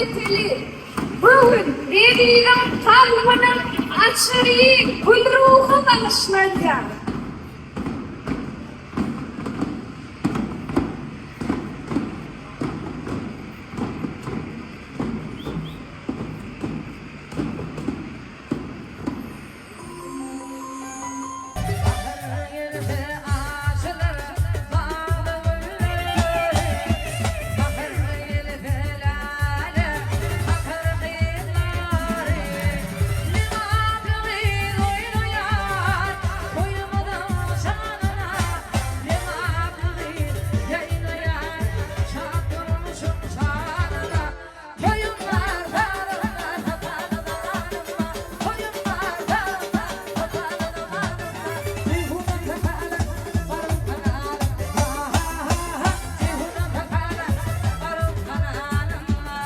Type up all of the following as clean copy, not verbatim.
Meteli bu gün eziziň kalbynyň açary Gülruha bagyşlanýar. Bahar gelse açylar bagda gülleri, Bahar gelse läle kakar gyzlary. Lebaply gyz oýnaýar goýmadan şanyna, Lebaply gyz ýaýnaýar şat durmuşyň şanyna. Toýum bar sazyma sapaly zamanyma, Toýum bar sazyma sapaly zamanyma, Jeýhuna kakalar baryň kanalyma, Ha-ha-ha-ha, Jeýhuna kakalar baryň kanalyma.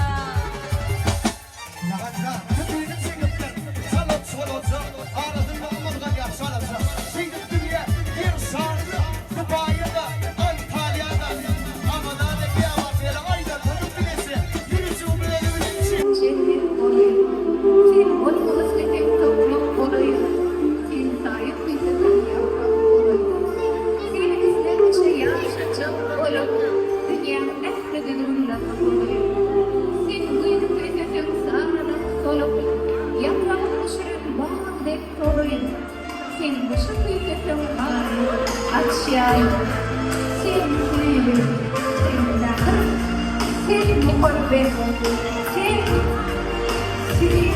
Ýaganjar, tütüni çekipdir, çalak-çolajak, arasynda amal galýar çalaja. Şeýdip dünýä Ýer şaryny Dubaýa-da, Antalýa-da, Awaza-da, Geawatele aýlansa mümkin eje, ýürejigim özi bilen çek. Jennet bolaýyn. Sen bolmak isleseň toprak bolaýyn. Sen saýa küýseseň ýaprak bolaýyn. Seni isläniňçe ýaşajak bolup, dünýäň ähli düzgünlerini bozaýyn. Sen güýz küýseseň saralyp solup, ýapragyny düşüren bag dek solaýyn. Sen gyşy küýseseň gar bolup açýaýyn. Sen söýgi, sen mähir, sen muhabbet, sen söýgi.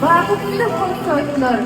Bagtly pursatlar.